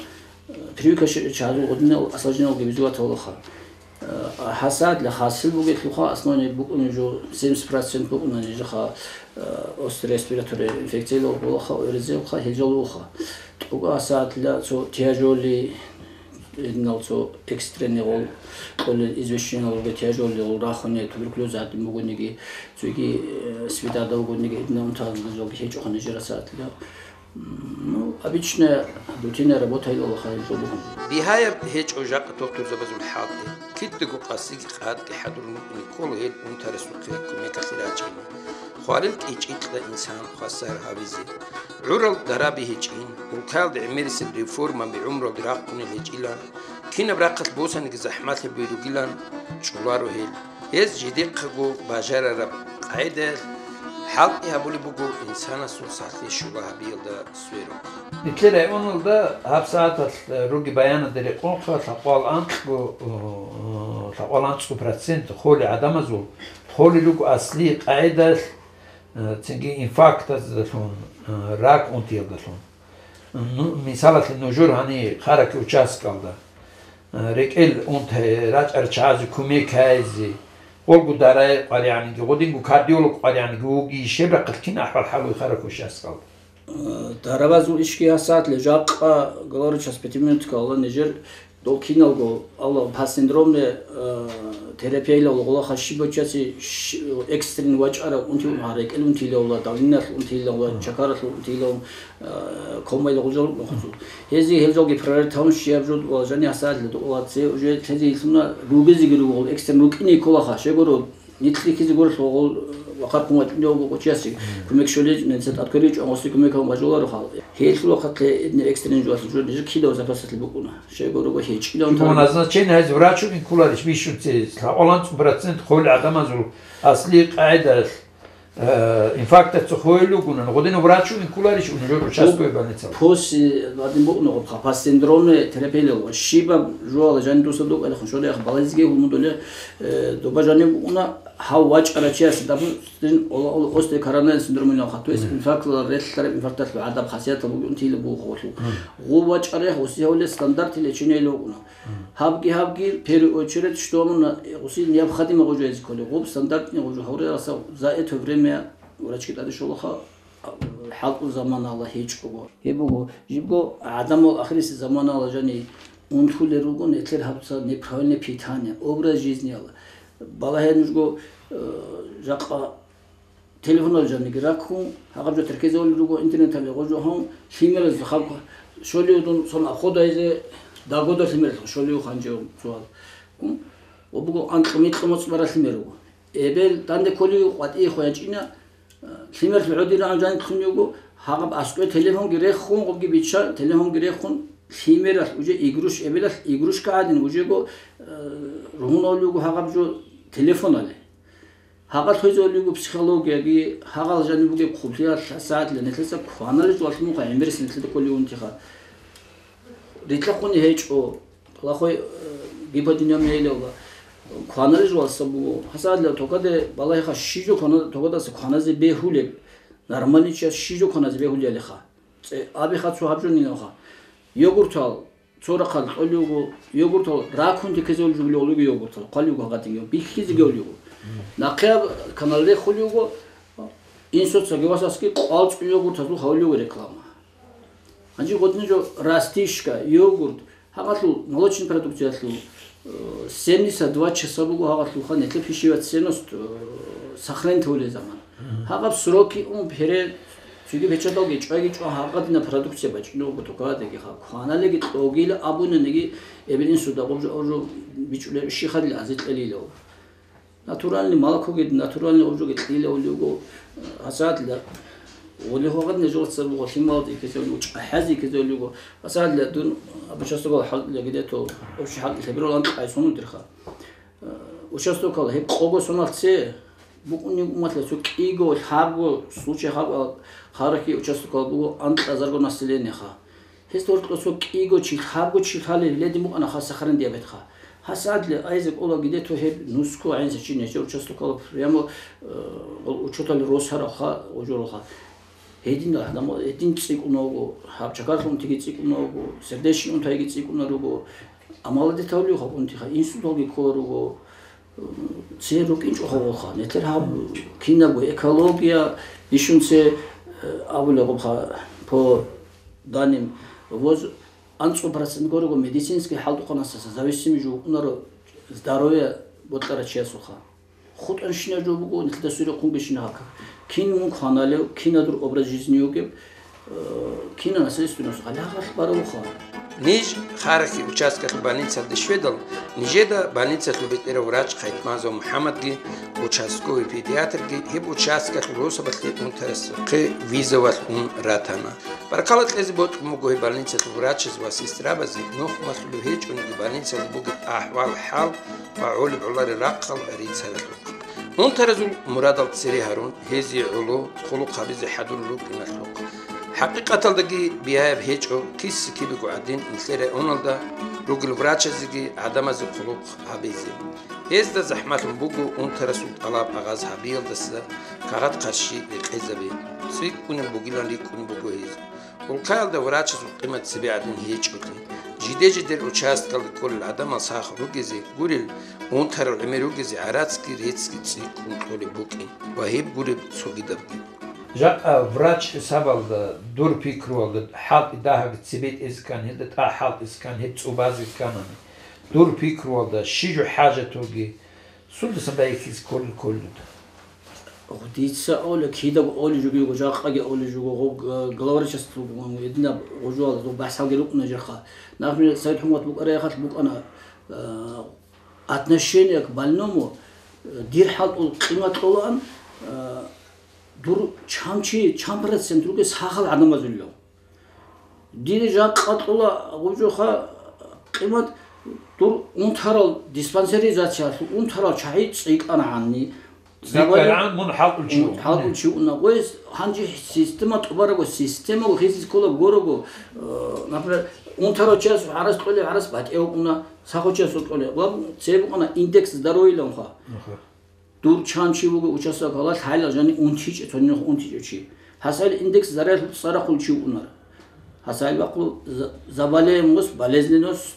э, прививка щ-, чагьазул гъодинал осложнениялги бизугаталаха. Э, гьасадла хасил бугелъулха, основание букӀунеб жо семьдесят процент букӀуна нижеха, э, острый респираторный инфекциялъул гъолаха, ОРЗ-улха, гьел жал вуха. ТӀуга гьасадла цо тяжёлый, гьединал цо экстренный гъол кьолел извещениялги тяжёлый гъол рахуне, туберкулез гьадин бугониги, цоги, э, СПИД гьадав бугониги, гьединал унтазда жалги гьечӀоха нижер гьасадла. Ну, обычная рутинная работа гьелъул хадуб. Бигьаяб гьечӀо жакъа тухтурзабазул хӀалтӀи. Кидаго къасиги къадги хӀадур мукӀни ккола гьел унтарасухъе кумекалъе рачӀине. Хвалил кӀичӀичӀла инсан хвасар гьавизе. ГӀурал дараби гьечӀин, улкаялда гӀемерисел реформаби гӀумралде рахъунел гьечӀилан, кинаб рахъалъ босаниги захӀмалъи буй ругилан чӀоларо гьел. Гьез жидехъаго бажарараб къагӀидаялъ хӀалтӀи гьабулеб буго инсанасул сахлъи щула гьабиялда сверухъ. Нилъер районалда гьаб сагӀаталъ руги баянада рекъонха лъакъвал анкьго, лъакъвал анцӀго процент холел гӀадамазул холел руго аслияб къагӀидаялъ, цинги инфарктаздалъун, рак унтиялдалъун. Ну, мисалалъе, нужер гьаниб Харакьи участкалда, э, рекӀел унти рачӀарал чагӀазе кумек гьаризе, гъолго дарай къваригӀаниги, гъодинго кардиолог къваригӀаниги вугищ, гьеб рахъалъ кин ахӀвал-хӀал бугеб Харакьи участкалда? Э, дарабазул ишги гьасатлъи жакъа главврач пятиминуткалда нижер дол киналго, Аллагь, по синдромной, э, терапиялъул гъолаха щиб бачаси щ-, экстренный вачӀарав унти ун гьарекӀел унтилавла, давлениялъул унтилавла, Мгм. чакаралъул унтилавун, э, комайл гъужал нухъцун. Гьезие гьел жалги приоритеталъун щияб жо ва жани гьасаалъи дукъулаце уже лъезе илъуна ругезеги ругол экстрен рукӀине кколаха, щегоро, нилъ рихьизе гурелъул гъол, э, вахъархъун вачӀунев вуго чиясе Мгм. кумек щолей, нецад открыт чӀван гъоси кумекалъун бажулароха. Гьелъул вахъалъе экстрен жоялъул жо нижер кидав запасалъе букӀуна. Щайгурого гьечӀилан Чего тараб- назначение гьез врачу инкуларищ бищунци лъакъваланцӀ процент холел гӀадамазул аслияб къагӀидаялъ, э, инфарктаца хойил ругунан, гъодинав врачу инкуларищ унжер участковый больницала? После гьадин букӀуна гъабха, по синдромной терапиялъул щибаб жояла жани дуса дукӀалахун шорияха балазиге гьумудуле, э, доба жани букӀуна гьав вачӀарав чиясе, допустим, ола-, ола-, острый коронарный синдром илан хатуэс, Мгм. инфарктала релълъараб инфаркталъул гӀадаб хасиятал бугун тила бугъулъул. Мгм. Гъуб вачӀарав гъуси гьавлес стандарт лечение лугъуна. Гьабги-гьабги, в первую очередь, что ему на-, гъуси необходимо гъужу гьезиколи, гъуб стандартный гъужу гьавриласа за это время врачки тӀаде щолаха, а, хӀалтӀул заманала гьечӀого. Гьеб буго, жибго гӀадамал ахириси заманала жани унтулел ругон, этлъер гьабца неправильное питание, образ жизнияла. Балагье нужго, э, жакъа Телефонал жаниги раккун, гьагъаб жо теркезавулел руго интернеталде гъожо гьавун, лъимераз халкъ щолиудун сон обходайзе дагода лъимералъ щолиу ханжев цугьал. М? Ва буго анкьу-микьу моцӀ бара лъимер руго. Эбел данде кколиу къватӀие хваячӀина, лъимерлъи гӀодирагӀан жаниклъун юго, гьагъаб аскӀове телефонги рехун, гъобги бичча, телефонги рехун, лъимералъ уже игруш-, эбелалъ игрушка гӀадин, ужего, э, ругьунав юго гьагъаб жо телефонале. Гьагъал хвезавулев вуго психологияги, гьагъал жаниб бугеб хъублъиялъ сагӀатла нилъеца кваналел жугьалъ муха гӀемерис нилъеда кколев унтиха. Рилъахъуни гьечӀо, лахой, э, гиподинамия илавла. Кваналел жугьалса буго. ГьасагӀатла токаде балагьиха щижо квана-, токадаса кваназе бегьулеб. Нормальный чияс щижо кваназе бегьулиялиха. ЦӀе-, абиха цо гьаб жо нилавха. Йогуртал, цо рахъал кьолев вуго, йогуртал ракун текезевулев жугьулев вуго йогуртал, хъвалев вуго гьагъадинги, бихьизеги гьолев вуго. Нахъе гьаб канал рехулев вуго, инсоцаги васасги къвалцӀун йогуртазул гьавулев вуго реклама. Гьанже гъодинаб жо растишка, йогурт, гьабалъул молочный продукциялъул, э, семьдесят два часа буго гьабалъулха нилъер пищевая ценность, э, сохранить гьавулел заман. Гьабаб сроки ун пере, цоги печаталги чӀвайги чӀван гьаб гъадинаб продукция бачӀунеб буго токадеги ха. Кваналеги кьогила абунаниги эбел-инсуда гъоб жо, гъоб жо бичӀулел щихъалил азе кьелилав. Натуральный молокоги, натуральный гъоб жоги кьелилав вуго, гьасадла. Олигьвагъад нежелца буго лъималде ккезе вуго, чӀахӀазе ккезе вуго. Гьасадла дун аб участокал хӀалтӀила гидето, общий хӀалтӀи лъабирал анкьай сонудирха. Э, участокал гьеб къого соналъ це, букӀунеб умматла цо кӀиго, лъабго случай хабал харахъи участокал буго анкьазарго населениеха. Гьес гьоркьосо кӀиго чи, лъабго чи лъалев гьеледин букӀана ха сахарин диабетха. Гьасадли айзе кӀола гидето гьеб нусго гӀенсачи нечер участокал прямо, э, учетали росаралха, гъожоралха. Гьедин гьадамал, гьедин цӀикӀкӀун вуго, гьаб чакарлъун тиги цӀикӀкӀун вуго, сердечный унтайги цӀикӀкӀунар руго, амаладетавлиха унтиха, инсулталги кколар руго, цер рукӀинчӀо хавалха. Нетер гьаб кинабго экология, бищун це, э, абулеб гъубха, по данным, воз анцӀго процент горого медицинский хӀалтӀухъанасаса зависимый жо унаро здоровье бокьарав чиясулха. ХутӀанщина жо буго, нилъеда суре хъунгещина гьаб. Кин мун кваналев, кина дур образ жизни вугеб, э, кина наследственность гъалягъалъ баравухъан. Ниж Харахьи участкалъул больницалде щведал, нижеда больницалъул бетӀерав врач Хъайтмазов МухӀаммадги, участковый педиатрги гьеб участкалъул росабалъе унтарасухъе визавалъ ун ратана. Баркала кьезе бокьун буго гьеб больницалъул врачаз ва сестрабазе, нухмалъулев гьечӀониги больницалда бугеб ахӀвал-хӀал ва гӀолеб-гӀоларел рахъал рицаралъухъ. Унтаразул мурадал цере гьарун, гьезие гӀоло, хъулухъ гьабизе хӀадурун рукӀиналъухъ. ХӀакъикъаталдаги бигьаяб гьечӀо, киса-кибего гӀадин, нилъер районалда ругел врачазеги гӀадамазе хъулухъ гьабизе. Гьезда захӀмалъун буго унтарасул тӀалаб агъаз гьабиялдаса кагъат-къарщи рекъезаби. ЦӀикӀкӀунеб бугилан рикӀкӀунеб буго гьез. Улкаялда врачазул къимат цебе гӀадин гьечӀолъи, жиде-жидер участкалде кколел гӀадамал сах ругезе гурел, унтарал гӀемер ругезе гӀарацги реццги цӀикӀкӀун кьолеб букӀин ва гьеб гуреб цогидабги. Жакъа врач хӀисабалда, дур пикруялда, хӀалтӀи дагьаги цебетӀезе ккани, гьелда тӀад хӀалтӀизе ккани, гьеб цӀубазе кканани, дур пикруялда щиб жо хӀажат бугеб, сундасан байихьизе кколел кколел дуда? Гъу, дица ола, кидаго оли жуги, гъу, жакъаги оли жуго, гъу, г-, главврачасда гьединаб гъужуал гъу бахӀсалги рукӀуна жерха. Например, Саид ХӀумат букӀараяхалъ букӀана, э, отношение к больному, э, дир хӀалтӀул къимат кьолаан, э, дур чам чи, чам процент ругес сахал гӀадамазулев. Дир жакъа кьола гъужуха къимат, дур унтарал диспансеризациялъул унтарал чагӀи цӀикӀкӀарагӀанни. ЦӀикӀкӀарагӀан мун хӀалтӀулчи вугӀун. ХӀалтӀулчи вугӀуна. Гъоз гьанже система тӀубараго, системаго хизиз ккола горого, э, например, унтарал чиясул гӀарас кьолеб гӀарас батӀев вукӀуна, сахав чиясул кьолеб. Ва цебе букӀана индекс здоровья-лъунха. Аха. Дур чан чи вуго участок гьалал, гьайла жани унтичӀеб, цонинах унтичӀев чи. Гьасал индекс заралъул цӀарахъул чи вукӀунар. Гьасал бахъул за-, заболеваемость, болезненность,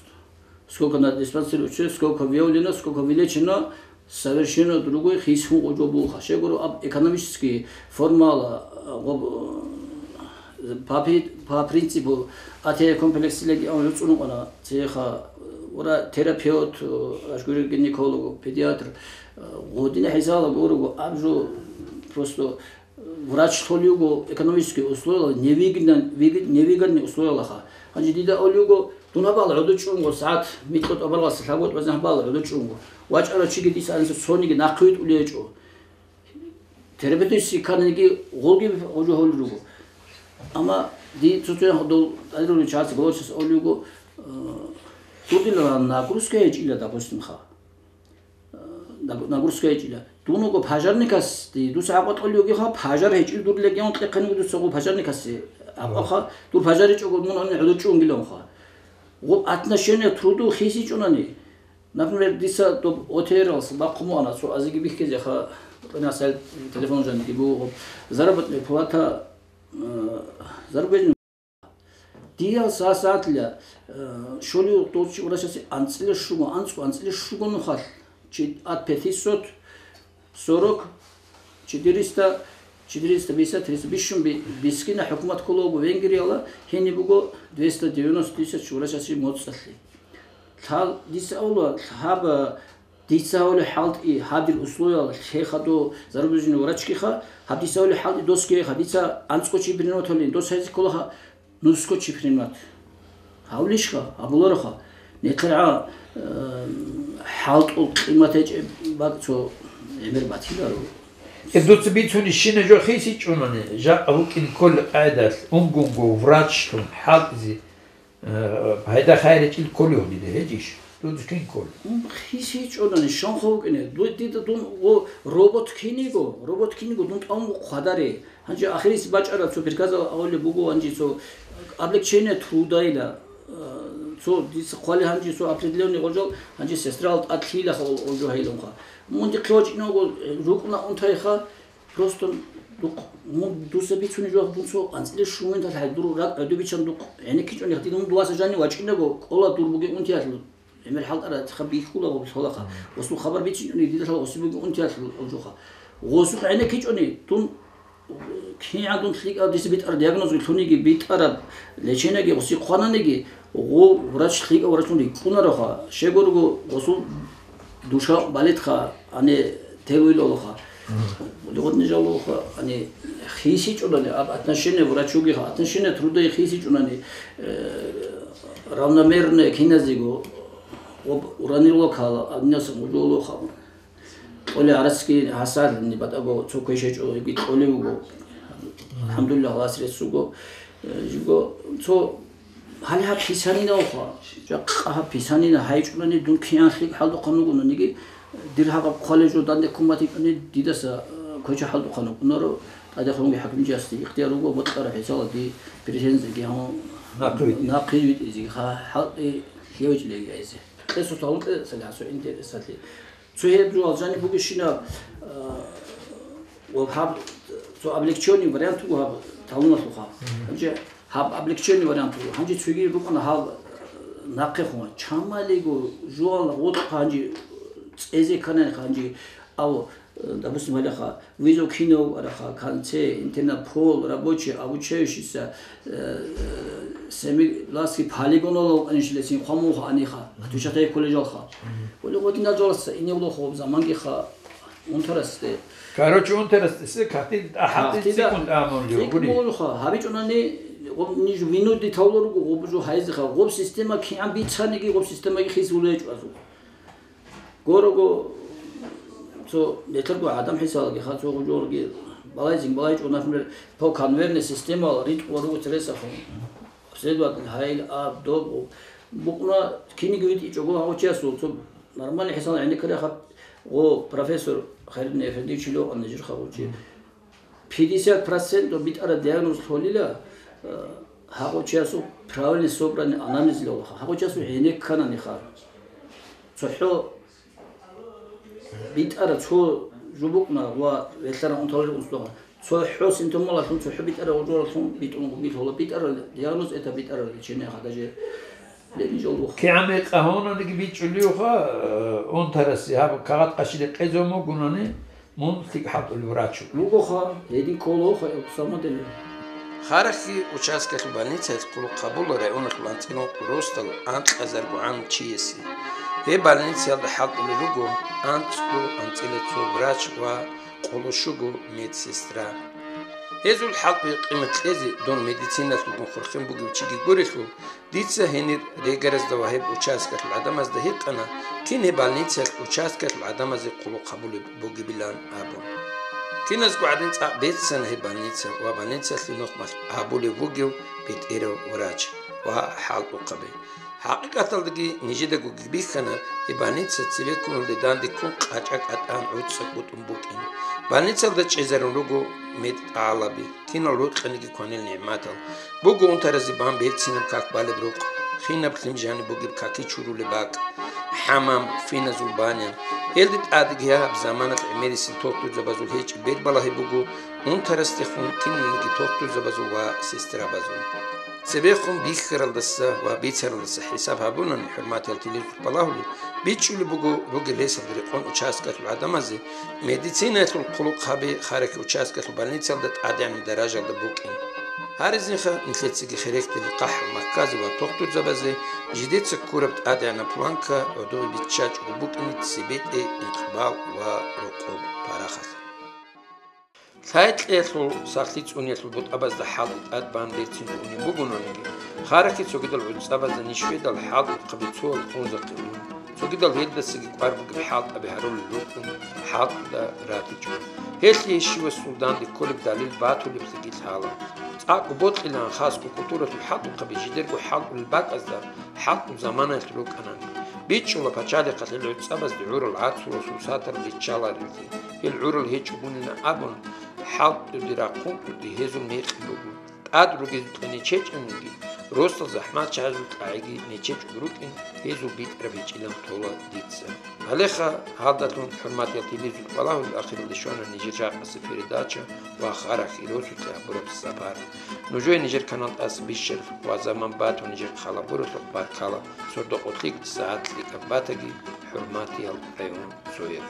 сколько на диспансере учили, сколько выявлено, сколько вылечено, совершенно другой хисхун гъожо буха. Щегоро аб экономический формала, а, гъоб-, По при-, по принципу А Т Е комплекс легион руцӀцӀун вукӀана цеха, ура, терапевт, э, ашгури гинеколог, педиатр, э, гъодина хӀисала гурого, аб жо просто врач лъолиуго экономический условия, невыгодно-, выгод-, невыгодный условиялаха. Гьанже дида олиуго, дун гьабал гӀодо чӀунго, сагӀат микьо тӀабалгъаса лъабго тӀубазин гьабал гӀодо чӀунго. ВачӀарав чиги дица гьаниса цониги нахъвитӀулей гьечӀо. Терапевтиси кканиги гъолги гъужу гьолел руго. Амма ди цо-цоян дол тӀадрури чагӀаца говорчас олиуго, э, дудила нагрузка гьечӀила, допустим, ха. Э, наг-, нагрузка гьечӀила. Дун вуго пожарникас, ди дуца гӀакъуба кьолиуги ха, пожар гьечӀил дур легион кьехъен вуго дуца гъо пожарникасе. ГӀакъуба ха, дур пожар гьечӀого мун гьанин гӀодор чӀунгилан ха. Гъо отношение к труду хисичӀунани. Например, дица доб О Т Р-алъ бахъун вугӀана, цо азиги бихьизеха, къинасел телефон жаниги буго, заработная плата, э, зарубежный. Диял са-, сагӀатла, э, щолиух дов чи врачасе анцӀила щуго, анцӀго анцӀила щуго нухалъ, чи-, от пятисот сорок, четыреста, Четыреста пятьдесят, триста бищун би-, бискина хӀукумат кколаго Венгриялда, гьениб буго двести девяносто тысяч врачасе моцӀалъе. Лъал дица авла, гьаб, дица гьавли хӀалтӀи, гьаб дир условиял лъеха до зарубежный врачкиха, гьаб дица гьавли хӀалтӀи досги гьеха, дица анцӀго чи приниматалин, дос гьайзе кколаха, нусго чи принимат. Гьавлищха, гьабулароха, нехъергӀа, э, хӀалтӀул къимат гьечӀеб бакӀ цо гӀемер батиларо. Э, дуца бицунищ щина жо хисичӀунани, жакъа вукӀин кколи къайдалъ, унгунго врачлъун хӀалтӀизе, э, пайда-хайричӀил кколев дида гьечӀищ? Дуца кин кколи? М, хисичӀунани, щонха вукӀине. Ду-, дида дун, о, робот киниго, робот киниго, дун тӀамго хъвадаре. Гьанже ахирис бачӀараб цо приказал авулеб буго, гьанже цо облегчение трудайила, э, цо дица хъвали гьанже цо определённый гъожал, гьанже сестрал тӀад лъилаха ол, ол жо гьайлунха. Мун дихъе вачӀиного рукӀна унтайха, просто духъ, мун дуса бицуни жо дун цо анцӀила шументал хӀай дур ракӀ гӀодобичан духъ гӀенеккичӀони хатин мун дуаса жанни вачӀинаго кӀола дур бугеб унтиялъул. ГӀемер хӀалтӀара цеха бихьула гъоб лъолаха. Гьанже. Гъосул хабар бицинчӀони дида лъала гъосиб бугеб унтиялъул жуха. Гъосухъ гӀенеккичӀони, дун кигӀан дун лъикӀаб дица битӀараб диагнозги лъуниги, битӀараб лечениеги гъосихъ хъвананиги, гъо врач лъикӀав врачун рикӀкӀунароха, щегорго гъосул душа балетха, ане тевуйлалуха. Мгм. Лугъутни жалуха, ани хисичӀунани, аб отношение врачуги, отношение труда хисичӀунани, э, равномерное киназего, об уранило кала, аднаса мужуло хаб. Кьоли арацки хасар, ни батаго цо квешечӀо, иги кьоли вуго. АлхӀамдулиллагь, гьас реццуго, э, жуго, цо Гьале гьаб писанинавха, жакъа гьаб писанина гьайчӀунани дун кигӀан лъикӀ хӀалдухъан вугонаниги, дир гьаб хъвалеб жо данде ккун батичӀони дидаса, э, квеча хӀалдухъан вукӀунаро, тӀадехунги хӀакимчиясде ихтияр руго, бокьараб хӀисала ди претензияги гьанун нахъе витӀизе. Нахъе витӀизеги, ха-, хӀалтӀи лъевичӀлеги гьайзе. Кьесус гьавун кье сали гьасу интересалъе. Цо гьеб жо алжани бугещинаб, а, ва гьаб цо облегчённый вариант буго гьаб талуналъуха. Мгм. Гьанже гьаб облегчённый вариант буго. Гьанже цоги рукӀана гьаб нахъехун. Чамалиго жугьал гъутӀ гьанже цӀезе кканани гьанже, ав, э, допустим, гьалаха, визов кинав араха, конце, интернат, пол, рабочий, обучающийся, э, семиглавский полигонал анишилесин хвамуха аниха, Мгм. Отвечатая колледжалха. Мгм. Боли гъодинал жаласа, иневлохо замангиха унтарасте. Короче, унтарасте се кати ахати Кати да. Секунд амон Секунд лёгури. Молха, гьабичӀунани, гъоб ниж винуди тавлуруго, гъоб жо хайзиха, гъоб система кигӀан бицаниги, гъоб системаги хис улечӀвазу. Горого цо нетарго адам хӀисалаги, ха, цо гъужорги балайзин, балайчӀо, например, по конвейерной системал ритӀ ва руго цересахун. Следовательно, гьайил, аб, доб, букъна киниги витӀичӀого гьав чиясул, цо нормальный хӀисал гӀенеккарахъа, гъо профессор Хайриддин Эфендиевич лёкъан нижер хавучи. Пятьдесят процентов битӀараб диагноз лъолила, э, гьагъо чиясул правильный собранный анамнез лъолаха. Гьагъо чиясул гӀенеккананиха. ЦохӀо битӀара цо жубукъна ва велъаран унталарев унсдугъа. ЦохӀо симптомалалъун, цохӀо битӀара гъужоралъун битӀун бугилъула. БитӀара диагноз, это битӀара лечение хадаже лени жолдухъ. КигӀан къагьунаниги бичӀчӀулиуха, э, унтарасе, гьаб кагъат къачиде къезаб мугунани, мун лъикӀ хӀалтӀулев врач вуго. Вугоха, гьедин кколоха, э, самодели. Харахъи участкалъул больницаялъ Къуллукъабул районалъул анцӀила росдал анкьазарго гӀан чиясе. Гьеб больницаялда хӀалтӀулел руго анцӀго анцӀила цо врач ва къоло щуго медсестра. Гьезул хӀалтӀуе къимат кьезе дун медициналъулгун хурхин бугев чиги гурелъул, дица гьенир регаразда ва гьеб участкалъул гӀадамазда гьикъана, кин гьеб больницаялъ участкалъул гӀадамазе къулухъ гьабулеб бугебилан абун. Киназго гӀадин цӀакъ беццана гьеб больница ва больницалъе нухмалъ гьабулев вугев бетӀерав врач ва хӀалтӀухъаби. ХӀакъикъаталдаги нижедаго бихьана, гьеб больница цеве ккуналде данде ккун къачӀа кӀатӀан гӀуцӀцӀа кӀутӀун букӀин. Больницалда чӀезарун руго медтӀагьалаби, кинал рокьаниги кванил нигӀматал. Буго унтаразе бан берцинаб как балеб рукъ, хинаб лъим жаниб бугеб каки чурулеб бакӀ, хӀамам, финазул баня. Гьелде тӀадеги гьаб заманалъ гӀемерисел тухтурзабазул гьечӀеб бербалагьи буго унтарасдехун киналниги тухтурзабазул ва сестрабазул. Цебехун бихьаралдаса ва бицаралдаса хӀисаб гьабунани, хӀурматиял телевизор балагьулел, бичӀчӀулеб буго ругел ресалда рекъон участкалъул гӀадамазе медицинаялъул хъулухъаби Харахьи участкалъул больницалда тӀадегӀанаб даражалда букӀин. Гьаризинха нилъецаги херехтел къахӀ макказе ва тухтурзабазе жидеца ккураб тӀадегӀанаб планка гӀодове биччачӀого букӀине цебетӀе икъбал ва рокъоб парахалъ. Лъай-кьеялъул сахлъи цӀуниялъул бутӀабазда хӀалтӀи тӀад бан берцин унеб бугонаниги, Харахьи цогидал гӀуцӀабазда нишведал хӀалтӀухъаби цоял хунзахъе ун, цогидал гьелдасаги кӀвар бугеб хӀалтӀаби гьарулел рукӀун, хӀалтӀуда ратичӀо. Гьелъие щивасул данде кколеб далил батулеблъиги лъала. ЦӀакъго бокьилаан хасго культуралъул хӀалтӀухъаби жидерго хӀалтӀулел бакӀазда хӀалтӀул заманаялъ рукӀанани. БичӀчӀула пачалихъалъ гьел гӀуцӀабазде гӀурал гӀацу ва сусатал риччаларелде. Гьел гӀурал гьечӀогунилан абун, хӀалтӀуде рахъун тӀуде гьезул мекъи буго. ТӀад ругезукьа нечечӀониги, росдал захӀмат чагӀазул тӀагӀиги нечечӀого рукӀин, гьезул битӀараб гьечӀилан тола дица. Гьалеха гьалдалъун, хӀурматиял телевизор балагьулел, ахиралде щвана нижер жакъасеб передача ва Харахьи росулъе гьабураб сапар. Нужее нижер канал тӀаса бищараб ва заман батун нижер хъалабуралъухъ баркала. Сордо-къо лъикӀ, сагӀат лъикӀаб батаги, хӀурматиял районцоял.